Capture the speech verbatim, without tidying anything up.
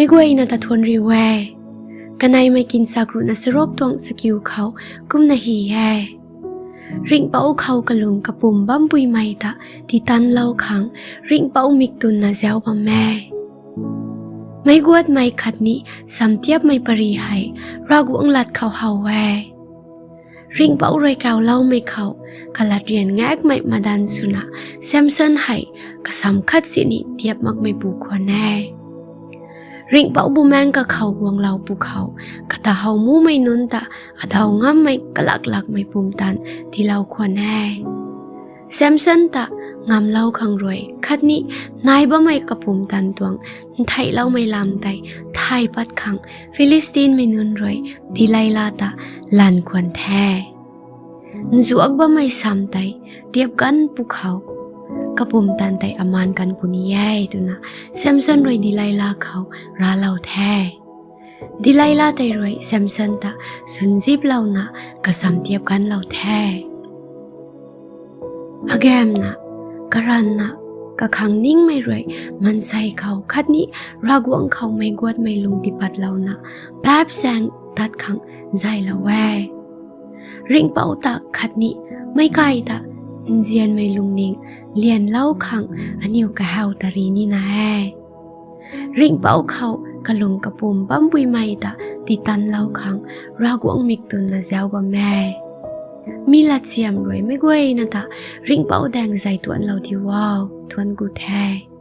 Meic guayna ta thuanc riu e. Kaneimei kinsak ruhna charuk tuang sakiu khou kumna hy e: Ringhpouc khou kalung kapwm bampuimei ta titanlou khang Ringhpouc miktunna zauc bam e. Meic guatmei khatni samtiapmei pary hei Ravguangc lat khou how e. Ringhpouc rui kawloumei khou kalat rian ngaekmei madan swna Samson hei kasam khat sini tiap makmeipu khwan e. Ringhpouc Bumaengh Kakhou guanglou pwkhou kata how mumei nunc ta adaw ngammei kalaklakmei pumtan tiilou khwan e. Samson ta ngamlou khang rui khatni nai bammei kapumtan tuang ntheihloumei lam tei thay pat khang Philistinmei nunc rui Delilah ta lanv khwan the. Nzuak bammei sam tei tiap ganv pwkhou kapumtan tei amaan kan puni e twna Samson rui Delilah khou raclou the. Delilah tei rui Samson ta swnziplouna kasam tiap ganvlou the. Agamna, karanvna, kakhang ningmei rui maansei khou khatni Ravguangc khou meic guatmei lung tipatlouna paap zaeng tat khang zaylou e. Ringhpouc ta khatni meic kai ta nzianmei lungning lianlou khang aniw kahaw ta ri nina e. Ringhpouc khou kalung kapwm bampuimei ta titanlou khang Ravguangc miktunna zauc bam e. Mi latsiam rui meic guayna ta Ringhpouc daeng zay tuanclou diu o. Thuanc ku the.